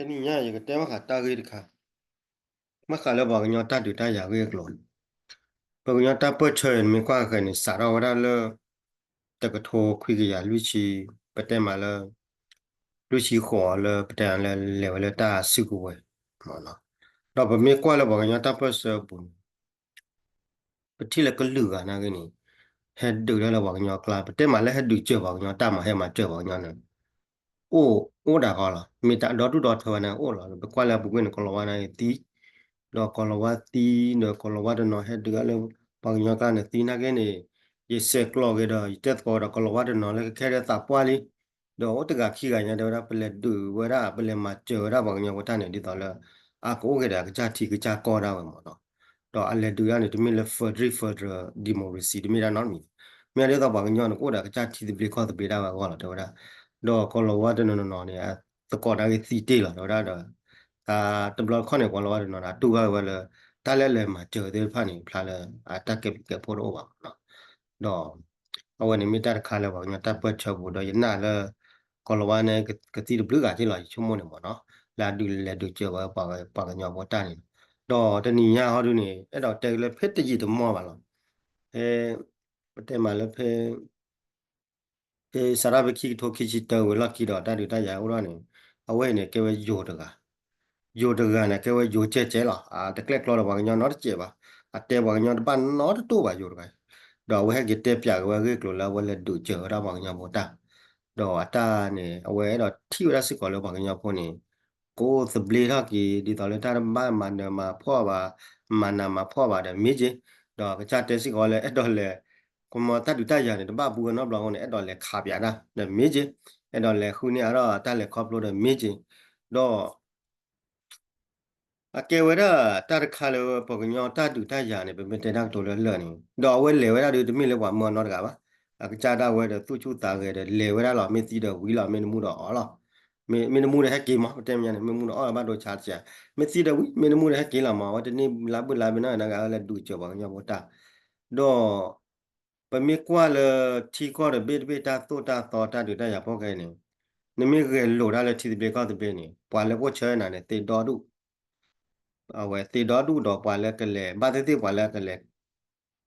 တနံၤညါ ယကတဲဘၣ်ဃးတၢ်ဂ့ၢ်တခါ, ဘၣ်ဃးလၢပှၤကညီတၢ်ဒုးတၢ်ယၤဂ့ၢ်အကျိၤ, ပှၤကညီတၢ်ပၢၢ်ဆၢအံၤ နမ့ၢ်ကွၢ်ဃဲန့ၣ် စးထီၣ်ဝဲဒၣ်လၢ တကထိခွံကယၤလွံၢ်ဆံ, ပတဲမးလၢ လွံၢ်ဆံဃိးလၢ ပတဲလၢလဲၤဝဲလၢတၢ်စုကဝဲၤ, ဒီးပမ့ၢ်ကွၢ်လၢပှၤကညီတၢ်ပၢၢ်ဆၢအပူၤန့ၣ် ပထံၣ်လၢကလုာ်ဂၤနာ်က့န့ၣ် ဟဲဒုးတၢ်လၢပှၤကညီကျါ, ပတဲမးလၢဟဲဒုးစၢၤပှၤကညီတၢ်မး ဟဲမၤစၢၤပှၤကညီန့ၣ် အိၣ်အိၣ်ဒၣ်ဃီလီၤ. မ့ၢ်တၢ်ဒီဒူၣ်ဒီထၢဝဲန့ၣ်အိၣ်လီၤ. ပကွၢ်လၢအပူၤကွံာ်န့ၣ် ကီၤလၤဝါန့ၣ်သံ, ဒီးကီၤလၤဝါသံ, ဒီးကီၤလၤဝါတနီၤဟဲဒုးတၢ်လၢ ပှၤကညီကျါန့ၣ်သံနာ်က့န့ၣ်, ယဆဲးကျိးက့ၤဒီး ယတဲသကိးဒီးကီၤလၤဝါတနီၤလၢကခဲဒီးသးပှၢ်လံ, ဒီးအိၣ်တဂၤခံဂၤညါတဲဝဲဒၣ် ပလဲၤဒုးဝဲဒၣ် ပလဲၤမၤစၢၤဝဲဒၣ်ပှၤကညီဖိတၢ်န့ၣ် ဒ်သိးလၢ အကအိၣ်က့ၤဒီးအကစၢ်ထံကစၢ်ကီၢ်ဒၣ်ဝဲမးနီၤ. ဒီးအလဲၤဒုးဒၣ်န့ၣ် တမ့ၢ်လၢ federal federal democracy တမ့ၢ်ဒၣ်နီတမံၤ, မ့ၢ်ဒ်သိးပှၤကညီန့ၣ် ကအိၣ်ဒီးအကစၢ်ထံသဘျ့ကီၢ်သဘျ့ဒၣ်ဝဲအဂီၢ်လီၤ တဲဝဲဒၣ်. ဒီးကီၤလၤဝါတနီၤနီၤန့ၣ် သကိးနာ်က့သံတ့ၢ်လီၤ တဲဝဲဒၣ်ဒီး တဘျီတခီၣ်န့ၣ် ကီၤလၤဝါတနီၤန့ၣ် တူၢ်ဘၣ်ဝဲလၢ တၢ်လၢအလဲၤမၤစၢၤသ့ၣ်တဖၣ်န့ၣ် ဖျါလၢအတၢ်ကဲဘျုးကဲဖှိၣ်တအိၣ်ဘၣ်မးနီၤ. ဒီး အဝဲန့ၣ်မ့ၢ်တၢ်တခါလၢပှၤကညီတၢ်ပၢၢ်ဆၢပူၤ ဒီးယနာ်လၢ ကီၤလၤဝါန့ၣ် ကသံတဘျုးဂၤက့လီၤ ယဆိကမိၣ်န့ၣ်မးနီၤ, လၢအဒုးလဲၤဒုးစၢၤဝဲပှၤကညီဖိတၢ်န့ၣ်. ဒီးတနံၤညါဟီဒုန့ၣ် အဲၣ်ဒိးတဲက့ၤလၢဖဲတယံာ်တမီၢ်ဘၣ်လီၤ. ဖဲ ပတဲမးလၢဖဲ ဖဲစးထီၣ်ဖဲခံကထိခံဆံတၢဝံၤလီၢ်ခံဒီးတၢ်ဒုးတၢ်ယၤအိၣ်ထီၣ်န့ၣ်, အဝဲအံၤန့ၣ်ကဲဝဲယိၤတဂၤ, ယိၤတဂၤန့ၣ် ကဲဝဲယိၤကဲကဲလီၤ. အတကျဲၣ်ကျီဒီးပှၤကညီနီတစဲးဘၣ်, အတဲပှၤကညီတဘၣ်နီတတိၢ်ဘၣ် ယိၤတဂၤ, ဒီးအဝဲဟဲက့ၤတဲပၠးက့ၤဝဲအဂ့ၢ်အကျိၤလၢအဝဲလဲၤဒုးစၢၤဝဲဒၣ်ပှၤကညီဖိတၢ်, ဒီးအတၢ်န့ၣ် အဝဲအဲၣ်ဒိးထံၣ်ဝဲဒၣ်စ့ၢ်ကီးလၢပှၤကညီဖိန့ၣ် ကအိၣ်သဘျ့ထီၣ်က့ၤ ဒ်သိးလၢတၢ်တဘၣ်မၤနၢၤမၤဖှီၣ်ဘၣ်, မၤနးမၤဖှီၣ်ဘၣ်ဒီးမ့ၢ်က့, ဒီးကစၢ်တဲစ့ၢ်ကီးလၢအဲၣ်ဒိးလဲၤ ကမၤတၢ်ဒုးတၢ်ယၤန့ၣ် တဘၣ်ဘူးဝဲနီတဘျီအဃိန့ၣ် အဲၣ်ဒိးလဲၤခးပၠးတၢ်ဒီးမ့ၢ်က့, အဲၣ်ဒိးလဲၤဃုန့ၢ်အါထီၣ်တၢ်လဲၤခီဖျိဒီးမ့ၢ်က့, ဒီး အကဲဝဲဒၣ်တၢ်တခါလၢပှၤကညီတၢ်ဒုးတၢ်ယၤန့ၣ် ပမ့ၢ်တဲတၢ်ကတိၤလၢလၢာ်န့ၣ် ဒီးအဝဲလဲၤဝဲဒၣ်ဒီးတမ့ၢ်လၢပှၤမၢအီၤနီတဂၤဘၣ်, အကစၢ်ဒၣ်ဝဲဒီးသူၣ်ဆူၣ်သးဂဲၤဒီးလဲၤဝဲဒၣ်လီၤ. မ့ၢ်သံဒီးဝံၤလီၤ, မ့ၢ်တမူဒီးအီၣ်လီၤ. မ့ၢ်တမူဒီးဟဲက့ၤမး, ပတဲမ့ၢ်န့ၣ် မ့ၢ်မူဒီးအီၣ်ဘၣ်ဒိဆါတစဲး, မ့ၢ်သံဒီးဝံၤ မ့ၢ်တမူဒီးဟဲက့ၤလီၤမး, အဝဲတန့ၢ်လၢဘၣ်ဒိဆါတစဲး, မ့ၢ်သံဒီးဝံၤ မ့ၢ်တမူဒီးဟဲက့ၤလီၤမး, အဝဲလဲၤဒုးစၢၤပှၤကညီဖိတၢ်, ဒီး ပမ့ၢ်ကွၢ်လၢထံကီၢ်တဘ့ၣ်တဘ့ၣ်တၢ်သိၣ်တၢ်သီတၢ်ဒုးတၢ်ယၤဖီၣ်ခဲအံၤန့ၣ်, နမ့ၢ်ဂဲၤလိာ်တၢ်လၢထံသဘျ့ကီၢ်သဘျ့န့ၣ် ပှၤလၢကအိၣ်ဆၢနၤန့ၣ် သ့ဒီဒူၣ် အဝဲသ့ဒီဒူၣ်ဒီးပှၤလၢကလဲၤ ဘၣ်သ့ၣ်သ့ၣ်ပှၤလၢကလဲၤ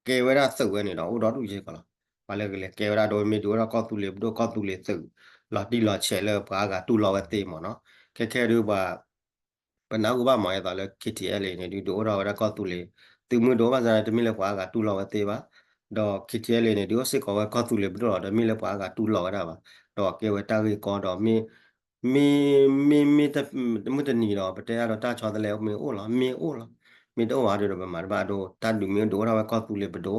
ကဲဝဲဒၣ်သုးဝဲန့ၣ်ဒီး အိၣ်ဒီဒူၣ်စ့ၢ်ကီးလီၤ. ပှၤလၢကလဲၤကဲဝဲဒၣ်ဒီး မ့ၢ်ဒုးအိၣ်ထီၣ်ကီၢ်သူလ့ၤပဒိၣ် ကီၢ်သူလ့ၤသုး လီၤတံၢ်လီၤဆဲးလၢပှၤအါဂၤတူၢ်လိာ်ဝဲသ့မးနီၤ. ခဲခဲဒုးပှၤ ပနၢ်ဟူဘၣ်မးအသိးလၢ K T L A န့ၣ် ဒုးဒုးအိၣ်ထီၣ်ဝဲဒၣ်ကီၢ်သူလ့ၤ သုးမုၢ်ဒိၣ် ဘၣ်ဆၣ်န့ၣ် တမ့ၢ်လၢပှၤအါဂၤတူၢ်လိာ်ဝဲသ့ဘၣ်. ဒီး K T L A န့ၣ် ဒုးအိၣ်စ့ၢ်ကီးဝဲကီၢ်သူလ့ၤပဒိၣ်လီၤ, တမ့ၢ်လၢပှၤအါဂၤတူၢ်လိာ်ဝဲဒၣ်ဘၣ်. ဒီးကဲဝဲတၢ်ဂ့ၢ်ကီဒီး မ့ၢ် မ့ၢ် မ့ၢ် မ့ၢ် မုၢ်တနံၤဒီး ပတဲအါဒီးတၢ်ဆီတလဲမ့ၢ်အိၣ်လီၤ, မ့ၢ်အိၣ်လီၤ, မ့ၢ်တအိၣ်ဘၣ်ဒီး ပမၤတဘၣ်အဒိ တၢ်ဒုးမ့ၢ်ဒုးအိၣ်ထီၣ်ဝဲကီၢ်သူလ့ၤပဒိၣ်,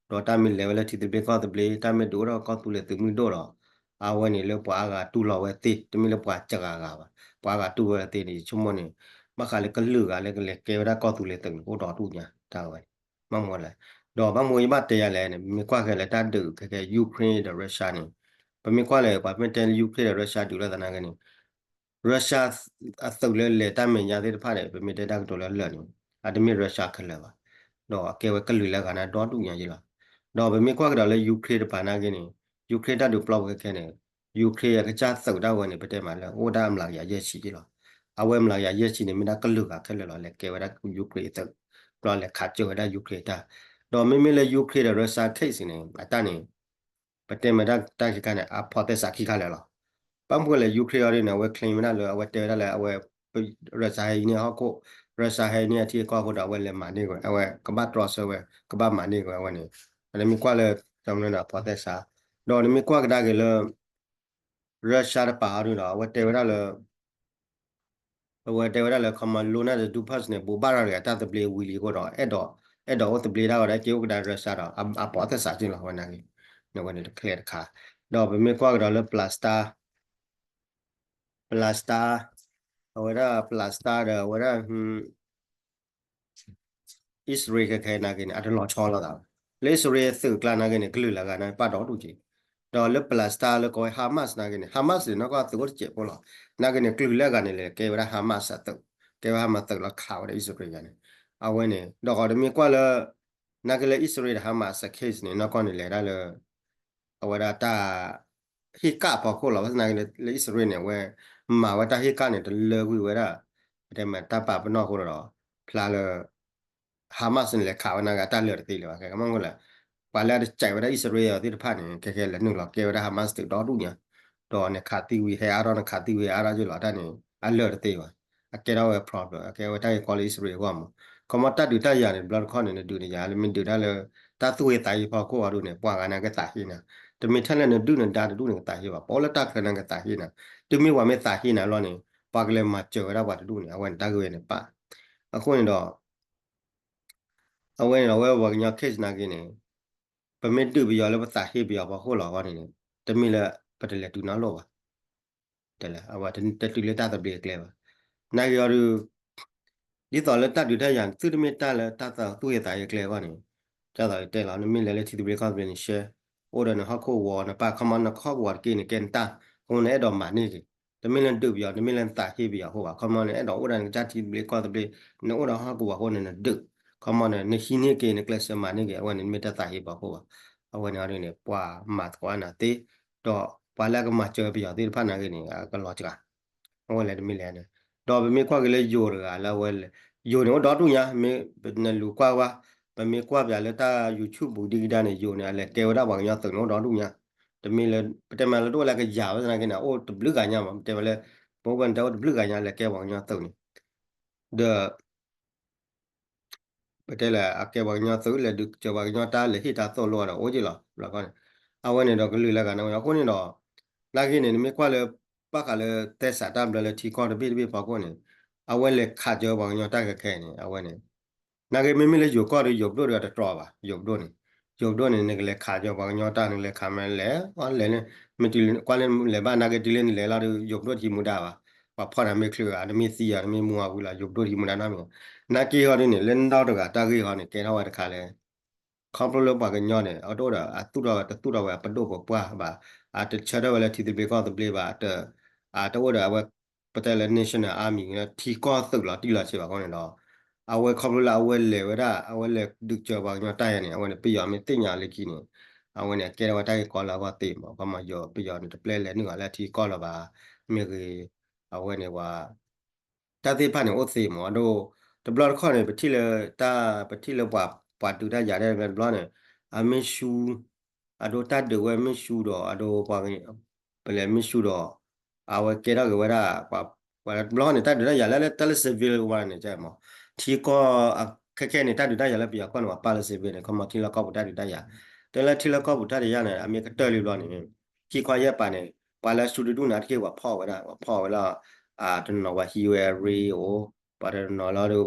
ဒီးတၢ်မ့ၢ်လဲၤဝဲလၢထံသဘျ့ကီၢ်သဘျ့, တၢ်မ့ၢ်ဒုးအိၣ်ထီၣ်ကီၢ်သူလ့ၤသုးမုၢ်ဒိၣ်ဒီး အဝဲန့ၣ်လၢပှၤအါဂၤတူၢ်လိာ်ဝဲသ့, တမ့ၢ်လၢပှၤစှၤဂၤဘၣ်, ပှၤအါဂၤတူၢ်ဝဲသ့န့ၣ် ယဆိကမိၣ်န့ၣ် ဘၣ်ဃးလၢကလုာ်ဂၤလၢကလဲၤကဲဝဲဒၣ်ကီၢ်သူလ့ၤသုးန့ၣ် အိၣ်ဒီဒူၣ်ညါတၢ်ဝဲန့ၣ်, ဘၣ်မနုၤလဲၣ်, ဒီးဘၣ်မနုၤယဘၣ်တဲယၤလဲၣ်န့ၣ် မ့ၢ်ကွၢ်ဃဲလၢတၢ်ဒုးခဲခဲ Ukraine ဒီး Russia န့ၣ်, ပမ့ၢ်ကွၢ်လၢ ပှၤမ့ၢ်တဲလၢ Ukraine ဒီး Russia ဒုးလိာ်သးနာ်က့န့ၣ် Russia အသုးလၢလဲၤတၢ်မဲာ်ညါသ့ၣ်တဖၣ်န့ၣ် ပမ့ၢ်တဲတၢ်ကတိၤလၢလၢာ်န့ၣ် အတမ့ၢ် Russia ခဲလၢာ်ဘၣ်, ဒီးအကဲဝဲကလုာ်လၢဂၤန့ၣ်ဒီဒူၣ်ညါယ့လီၤ. ဒီးပမ့ၢ်ကွၢ်ကဒီးလၢ Ukraine တပၤနာ်က့န့ၣ် Ukraine တၢ်ဒုးပျီပူၤခဲခဲန့ၣ် Ukraine အကစၢ်သုးဒၣ်ဝဲန့ၣ် ပတဲမးလၢ အိၣ်ဒၣ်မျးကယၤယဲၢ်ဆံယ့လီၤ. အဝဲမျးကယၤယဲၢ်ဆံန့ၣ် မ့ၢ်ဒၣ်ကလုာ်ဂၤခဲလၢာ်လီၤ လဲၤကဲဝဲဒၣ် Ukraine သုး, ဘျီလဲၤခးစၢၤဝဲဒၣ် Ukraine တၢ်, ဒီးမ့မ့ၢ်လၢ Ukraine ဒီး Russia case န့ၣ် အတၢ်န့ၣ် ပတဲမ့ၢ်တၢ်တၢ်ခံခါန့ၣ် အဖီသဲစးခံခါလၢာ်လီၤ. ဘၣ်မနုၤလဲၣ် Ukraine အီၤဒ်န့ၣ် အဝဲ claim ဝဲဒၣ်လၢ အဝဲတဲဝဲဒၣ်လၢ အဝဲ Russia ဟဲအံၤန့ၢ်ဟီၣ်ခိၣ်, Russia ဟဲအံၤန့ၢ်အထံအကီၢ်အဃိဒီး အဝဲလဲၤမၤန့ၢ်က့ၤဝဲ, အဝဲကဘၣ်တြီဆၢဝဲ, ကဘၣ်မၤန့ၢ်က့ၤဝဲ အဝဲန့ၣ်, နမ့ၢ်ကွၢ်လၢ ကမနုၤန့ၣ် အဖီသဲစး, ဒီးနမ့ၢ်ကွၢ်ကဒါက့ၤလၢ Russia တပၤအီၤဒ်န့ၣ်ဒီး အဝဲတဲဝဲဒၣ်လၢ အဝဲတဲဝဲဒၣ်လၢ ခီမီ Leonid Dubas န့ၣ် ဘိးဘၣ်ရၤတဂၤတၢ်သဘျ့ဝံၤလံအဃိဒီး အဲၣ်ဒိး အဲၣ်ဒိးအိၣ်သဘျ့ဒၣ်ဝဲဒီး က့ၤအိၣ်ကဒါ Russia ဒီး အဖီသဲစးက့လီၤ အဝဲနာ်က့, န့ၣ်ဝဲန့ၣ်တချဲးတခါ, ဒီးပမ့ၢ်ကွၢ်ကဒီးလၢ Palestine, Palestine, အဝဲဒၣ် Palestine ဒီး အဝဲဒၣ် အံၣ်စရ့လးခဲခဲနာ်က့န့ၣ် အတလီၤဆီလိာ်သးဘၣ်. လၢအံၣ်စရ့လးသုးကျါနာ်က့န့ၣ် ကလုာ်လၢဂၤန့ၣ် ပာ်ဒီဒူၣ်က့ၤ, ဒီးလၢ Palestine လၢကိးဝဲ Hamas နာ်က့န့ၣ် Hamas န့ၣ် နီၢ်ကီၢ်သုးအိၣ်တစဲးဖိလီၤ. နာ်က့န့ၣ် ကလုာ်လၢဂၤန့ၣ် လဲၤကဲဝဲဒၣ် Hamas အသုး, ကဲဝဲ Hamas သုးလီၤခးဝဲဒၣ်အံၣ်စရ့လးယၤန့ၣ်, အဝဲန့ၣ် ဒီးဃီတမ့ၢ်ကွၢ်လၢ နာ်က့လၢအံၣ်စရ့လးဒီး Hamas အ case န့ၣ် နီၢ်ကီၢ်န့ၣ်လဲၤဒၣ်လၢ အဝဲဒၣ်တၢ် ဟ့ၣ်ကၣ်အဖီခိၣ်လီၤ. ဘၣ်ဆၣ်သနာ်က့လၢအံၣ်စရ့လးန့ၣ် အဝဲမၤဝဲတၢ်ဟ့ၣ်ကၣ်န့ၣ် တလၢကွံာ်ဝဲဒၣ် ပတဲမ့ၢ်တၢ်ပာ်ပနီၣ်အဃိဒီး ဖျါလၢ Hamas န့ၣ် လဲၤခးဝဲနာ်က့အတၢ်လၢာ်တသ့လၢၤဘၣ်. ခဲကမီၢ်လၢ ပှၤလၢအတစဲးဝဲဒၣ်အံၣ်စရ့လးသ့ၣ်တဖၣ်န့ၣ် ခဲခဲလဲၤနုာ်လီၤကဲဝဲဒၣ် Hamas သုးဒီဒူၣ်ညါ ဒီးနခးသံဝံၤဟဲအါထီၣ် နခးသံဝံၤဟဲအါထီၣ်က့လီၤ တၢ်န့ၣ် အလၢာ်တသ့ဘၣ်. အကဲထီၣ်ဝဲ problem အကဲဝဲတၢ်ဂ့ၢ်ကီလၢအံၣ်စရ့လးအဂီၢ်မး. ခီမီတၢ်ဒုးတၢ်ယၤန့ၣ် တဘျီတခီၣ်န့ၣ် နဒုးနယၤလၢမ့ၢ်ဒုးတၢ်လၢ တၢ်သူၣ်ဟ့သးဟ့ဖီခိၣ်အီၤဒုးန့ၣ် ပှၤဂၤနာ်က့သးဟ့နၤ, တမ့ၢ်ထဲလၢနဒုးနဒါတဒူၣ်န့ၣ်ကသးဟ့ဘၣ်, ပအိၣ်လၢတၢ်ချၢနာ်က့သးဟ့နၤ, တမ့ၢ်ပှၤမ့ၢ်သးဟ့နၤလီၤန့ၣ် ပှၤကလဲၤမၤစၢၤဝဲဒၣ်ပှၤတဒူၣ်န့ၣ် အဝဲန့ၣ်တၢ်ဂ့ၢ်ဝဲန့ၣ်ပာ်. အဃိန့ၣ်ဒီး အဝဲန့ၣ်ဒီး အဝဲပှၤကညီ case နာ်က့န့ၣ် ပမ့ၢ်ဒုးပယီၤလၢပသးဟ့ပယီၤဖီခိၣ်လီၤအဂီၢ်န့ၣ်န့ၣ် တမ့ၢ်လၢပတလဲၤတုၤနီတလီၢ်ဘၣ်. တလဲၤ အဝဲတတုၤလၢတၢ်သဘျ့အကျဲဘၣ်. နာ်က့အီၤဒုး ဒ်သိးလၢတၢ်ဒုးတၢ်ယၤ သုတမ့ၢ်တၢ်လၢတၢ်သူၣ်ဟ့သးဟ့ကျဲအဂီၢ်န့ၣ် ဒ်သိးယတဲလီၤ နမ့ၢ်လဲၤလၢထံသဘျ့ကီၢ်သဘျ့န့ၣ် ရှဲ အိၣ်ဒီးနဟီၣ်ခိၣ်ဝီၤ နပာ်ခီမီ နဟီၣ်ခိၣ်ဝီၤတက့ၢ်န့ၣ် ကဲနတၢ်, အဃိနအဲၣ်ဒိးမၤန့ၢ်က့ၤ, တမ့ၢ်လၢနဒုးပယီၤ တမ့ၢ်လၢနသးဟ့ပယီၤအဃိဘၣ်. ခီမီ နအဲၣ်ဒိးအိၣ်ဒီးနကစၢ်ထံသဘျ့ကီၢ်သဘျ့ နအိၣ်ဒီးဟီၣ်ခိၣ်ဝီၤအဃိန့ၣ် နဒုး, ခီမီ နဟံးန့ၢ်က့ၤ နကျဲးစၢးမၤန့ၢ်က့ၤ အဝဲန့ၣ် တမ့ၢ်တၢ်သးဟ့ပယီၤအဃိဘၣ်. အဝဲန့ၣ်အီၤဒုးန့ၣ် ပှၤမၤသကိးနၤသ့, ဒီးပှၤလၢအကမၤစၢၤပယီၤသ့ၣ်တဖၣ်နာ်က့န့ၣ် အကလီၤစှၤ အဝဲလဲၤတမ့ၢ်လဲၣ်န့ၣ်, ဒီးပမ့ၢ်ကွၢ်က့ၤလၢယိၤတဂၤလၢအဝဲလဲၤ, ယိၤန့ၣ်အိၣ်ဒီဒူၣ်ညါ, မ့ၢ်နလူၤကွၢ်ဝဲ, ပမ့ၢ်ကွၢ်ပၠးလၢတၢ် YouTube ပူၤဒံကဒါန့ၣ် ယိၤန့ၣ် အလဲၤကဲဝဲဒၣ်ပှၤကညီသုးန့ၣ်အိၣ်ဒီဒူၣ်ညါ, တမ့ၢ်လၢ ပတဲမ့ၢ်လၢတအိၣ်လၢကယၤဝဲသနာ်က့န့ၣ် အိၣ်တဘျုးဂၤညါမး, ပတဲဝဲလၢ ပအိၣ်ဝဲန့ၣ်တအိၣ်တဘျုးဂၤညါလဲၤကဲပှၤကညီသုးန့ၣ်, ဒီး ပတဲလဲၣ် အကဲပှၤကညီသုးလဲၤဒုးစၢၤပှၤကညီတၢ်လဲၤဟ့ၣ်တၢ်သိၣ်လိဒီးအိၣ်က့ၤလီၤ. အဝဲန့ၣ်ဒီးကလုာ်လၢဂၤန့ၣ်အဃိန့ၣ်ဒီး နာ်က့န့ၣ် နမ့ၢ်ကွၢ်လၢ ဘၣ်ဃးလၢသဲစးတၢ်ဘျၢလၢထံကီၢ်တဘ့ၣ်တဘ့ၣ်ဖီခိၣ်န့ၣ် အဝဲလဲၤခးစၢၤပှၤကညီတၢ်ခဲခဲအံၤန့ၣ် အဝဲန့ၣ် နာ်က့မ့မ့ၢ်လၢယိၤကီၢ်ဒီး ယိၤပဒိၣ်ဒီးတတြီဘၣ်, ယိၤပဒိၣ်န့ၣ်, ယိၤပဒိၣ်န့ၣ် နကလဲၤခးစၢၤပှၤကညီတၢ် နကလဲၤခးမ့ၢ်လဲၤ, လဲၤန့ၣ်, မ့ၢ်တုၤကွၢ်လၢလဲၤဘၣ်နာ်က့တုၤလၢနလဲၤလီၤဒီး ယိၤပဒိၣ်တဟံးမူဒါဘၣ်, ပှၤဖီၣ်နၤမ့ၢ်ချုးဂၤ နမ့ၢ်သံဂၤ နမ့ၢ်မူအဝံၤလီၤ ယိၤပဒိၣ်တဟံးမူဒါနီတမံၤ, နာ်က့ဟီဒ်န့ၣ် လၢနဒီတဂၤတၢ်ဂ့ၢ်ဟီန့ၣ် ကဲထီၣ်ဝဲတခါလၢ ခီဖျိလၢပှၤကညီန့ၣ် အတအိၣ်ဒီးအသူၣ်ထီၣ်တသူၣ်ထီၣ်ဝဲအပဒိၣ်ပပှၢ်ဘၣ်, အတဆၢထၢၣ်ဝဲလၢထံသဘျ့ကီၢ်သဘျ့ဘၣ်, အတအိၣ်ဒီးအဝဲ ပတဲလၢ national army လၢထံကီၢ်သုးလီၤတံၢ်လီၤဆဲးဘၣ်အဃိန့ၣ်ဒီး အဝဲခီဖျိလၢအဝဲလဲၤဝဲဒၣ် အဝဲလဲၤဒုးစၢၤပှၤကညီတၢ်ယၤန့ၣ် အဝဲန့ၣ် ပယီၤမ့ၢ်သ့ၣ်ညါလၢခံန့ၣ် အဝဲန့ၣ် အကဲထီၣ်ဝဲတၢ်ဂ့ၢ်ကီလၢအဂီၢ်သ့မး, ခီမီယိၤပယီၤန့ၣ် တပျဲလဲၤနုာ်အီၤလၢထံကီၢ်လၢၤဘၣ်, မ့ၢ်ဂ့ၤ အဝဲန့ၣ်ဝဲ တၢ်သ့ၣ်တဖၣ်န့ၣ်အိၣ်သ့မး, အဒိ တဘျီတခီၣ်န့ၣ် ပထံၣ်လၢတၢ် ပထံၣ်လၢပှၤ ပှၤဒုးတၢ်ယၤဒၣ်တဘျီန့ၣ် အမ့ၢ်ဆူ အဒိတၢ်ဒုးဝဲမ့ၢ်ဆူဒီး အဒိ ပလဲၤမ့ၢ်ဆူဒီး အဝဲကဲထီၣ်က့ၤဝဲဒၣ် ပှၤ ပှၤတဘျီန့ၣ် တၢ်ဒုးတၢ်ယၤလၢ တၢ်လၢ civil war န့ၣ် မး ထံကီၢ် ခဲခဲန့ၣ် တၢ်ဒုးတၢ်ယၤလၢပယီၤကီၢ်န့ၣ် ပှၤပာ်လၢ civil န့ၣ် ခီမီထံလီၢ်ကီၢ်ပူၤတၢ်ဒုးတၢ်ယၤ, တဲလၢထံလီၢ်ကီၢ်ပူၤတၢ်ဒုးတၢ်ယၤန့ၣ် အမ့ၢ်ကတၢၢ်လံဘျီန့ၣ် ခံခွါယဲၢ်ပၤန့ၣ် ပှၤလၢဆူတဒူၣ်န့ၣ် အတက့ၢ်ပှၤဖီၣ်ဝဲဒၣ် ပှၤဖီၣ်ဝဲလၢ တနီၤပှၤဟံးဝဲအရ့အိၣ် ပှၤတနီၤလီၤဒီး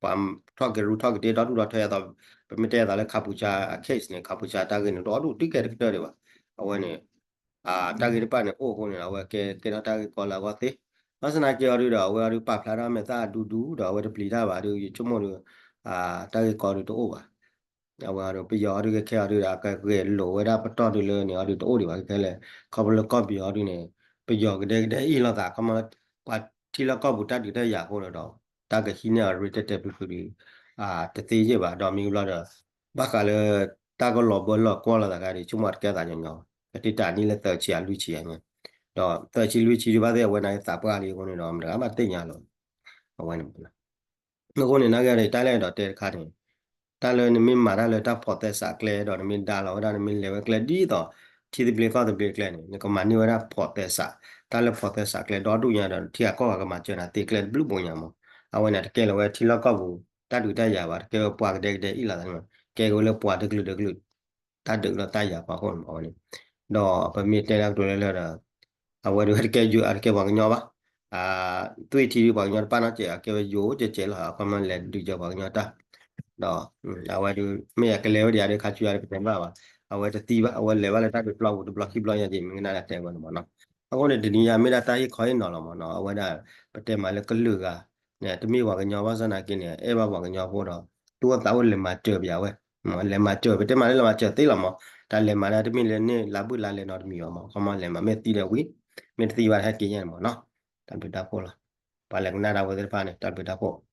ပှၤထီၣ်က့ၤရူၢ်ထီၣ်က့ၤတ့ၢ်ဒီဒူၣ်ဒီထၢအသိး ပမ့ၢ်တဲအသးလၢ ခါပူၤဆါ အ case န့ၣ် ခါပူၤဆါတၢ်ဂ့ၢ်န့ၣ် ဒီဒူၣ်တကဲတကတၢၢ်ဒံးဘၣ်, အဝဲန့ၣ် တၢ်ဂ့ၢ်တဖၣ်န့ၣ် အိၣ်အဃိန့ၣ် အဝဲကဲကဲထီၣ်တၢ်ဂ့ၢ်ကီလၢအဂီၢ်သ့, ဘၣ်ဆၣ်သနာ်က့အီၤဒုဒီး အဝဲအီၤဒုပာ်ဖျါထီၣ်မဲာ်သၣ်အဒူဒူဒီး အဝဲတပျံၤတၢ်ဘၣ်ဒု ယဆိကမိၣ်ဒု တၢ်ဂ့ၢ်ကီဒုတအိၣ်ဘၣ် အဝဲအီၤဒု ပယီၤအီၤဒုကခဲအီၤဒုဒီး အကဂဲၤလိာ်ဝဲဒၣ်ပတီၢ်ဒုလၢန့ၣ်အီၤဒုတအိၣ်ဒံးဘၣ် ခဲခဲလၢာ် ခီဖျိလၢကီၢ်ပယီၤအီၤဒုန့ၣ် ပယီၤကဒဲကဒဲအ့ၣ်လိာ်သး ခီမီ ပှၤထံလီၢ်ကီၢ်ပူၤတၢ်ဒုးတၢ်ယၤအဃိဒီး တၢ်ကဟံးန့ၢ်အရ့တဲာ်တဲာ်ဖုးဖုးဒု တသ့ယဲၢ်ဘၣ် ဒီးမ့ၢ်ဘျီဒီး ဘၣ်ဃးလၢ တၢ်ကလီၤဘၢလီၤကွီၢ်လိာ်သးခါဒု ဆိကမိၣ်တကဲသးညီညီ ကတံၢ်တၢ်နံၣ်လၢသၢဆံအလွံၢ်ဆံအညါ ဒီးသၢဆံလွံၢ်ဆံဒုဘၣ်သ့ၣ်အဝဲနာ်က့သးပှၢ်လံအဃိန့ၣ်ဒီး မတဂၤမးတသ့ၣ်ညါလီၤ အဝဲန့ၣ် အဃိန့ၣ် နာ်က့ဒီး တၢ်လၢအဲၣ်ဒိးတဲတခါန့ၣ် တၢ်လၢနမ့ၢ်မၤတၢ်လၢတၢ်ဖိးသဲစးကျဲ ဒီးနမ့ၢ်ဒါလီၤဝဲဒၣ် နမ့ၢ်လဲၤဝဲကျဲဒ်သိး ထံသဘျ့ကီၢ်သဘျ့ကျဲန့ၣ် နကမၤန့ၢ်ဝဲဒၣ်ဖိးသဲစး တၢ်လၢဖိးသဲစးကျဲဒီဒူၣ်ညါဒီး ထံဂၤကီၢ်ဂၤကမၤစၢၤနၤသ့ကျဲတဘျုးဘိညါမး အဝဲန့ၣ် တကဲလီၤဝဲထံလီၢ်ကီၢ်ပူၤ တၢ်ဒုးတၢ်ယၤဘၣ် တကဲဝဲပှၤကဒဲကဒဲအ့ၣ်လိာ်သးန့ၣ် ကဲက့ၤဝဲလၢပှၤတကလုာ်တကလုာ် တၢ်ဒုးလိာ်တၢ်ယၤပှၤအဃိန့ၣ်မး အဝဲန့ၣ် ဒီးပမ့ၢ်တဲဒၣ်ကတိၤလၢလၢဒီး အဝဲဒုးတကဲယိၤ အတကဲပှၤကညီဘၣ် သွံၣ်ထံဒုးပှၤကညီတပၣ်နီတစဲး အကဲဝဲယိၤကဲးကဲးလီၤ အခီပညီလဲၤဒုးစၢၤပှၤကညီတၢ် ဒီး အဝဲဒုး မ့ၢ်အကလဲၤဝဲဒံးအဒုးခါဆူညါဒုးကတဲဘၣ်ဘၣ် အဝဲတသံဘၣ် အဝဲလဲၤဘၣ်လၢတၢ်ဒုးပျီပူၤတဘျီခံဘျီညါက့ၤ မ့ၢ်ကနၣ်ဒၣ်တဲဝဲန့ၣ်မးနီၤ အဃိန့ၣ် တနံၤညါမ့ၢ်ဒၣ်တၢ်ဟ့ၣ်ခီဟ့ၣ်နီၤလီၤမးနီၤ အဝဲဒၣ် ပတဲမးလၢကလုာ်ဂၤ န့ၣ် တမ့ၢ်ပှၤကညီဘၣ်ဆၣ်သနာ်က့န့ၣ် အဲၣ်ဘၣ်ပှၤကညီဖိဒီး သူၣ်အိၣ်သးအိၣ်လဲၤမၤစၢၤပယၤဝဲ လဲၤမၤစၢၤ ပတဲမးလၢလဲၤမၤစၢၤသ့လီၤမး တၢ်လဲၤမၤဒၣ်တမ့ၢ်လၢန့ၣ် လါဘုၣ်လါလဲၤနီတမံၤဘၣ်မး ခီမီလဲၤမၤမ့ၢ်သံဒီးဝံၤ မ့ၢ်တသံဘၣ်တဟဲက့ၤညါန့ၣ်မးနီၤ တၢ်ဘျုးတၢ်ဖှိၣ်လီၤ ပှၤလဲၤကနၣ်တၢ်ဖိသ့ၣ်တဖၣ်န့ၣ် တၢ်ဘျုးတၢ်ဖှိၣ်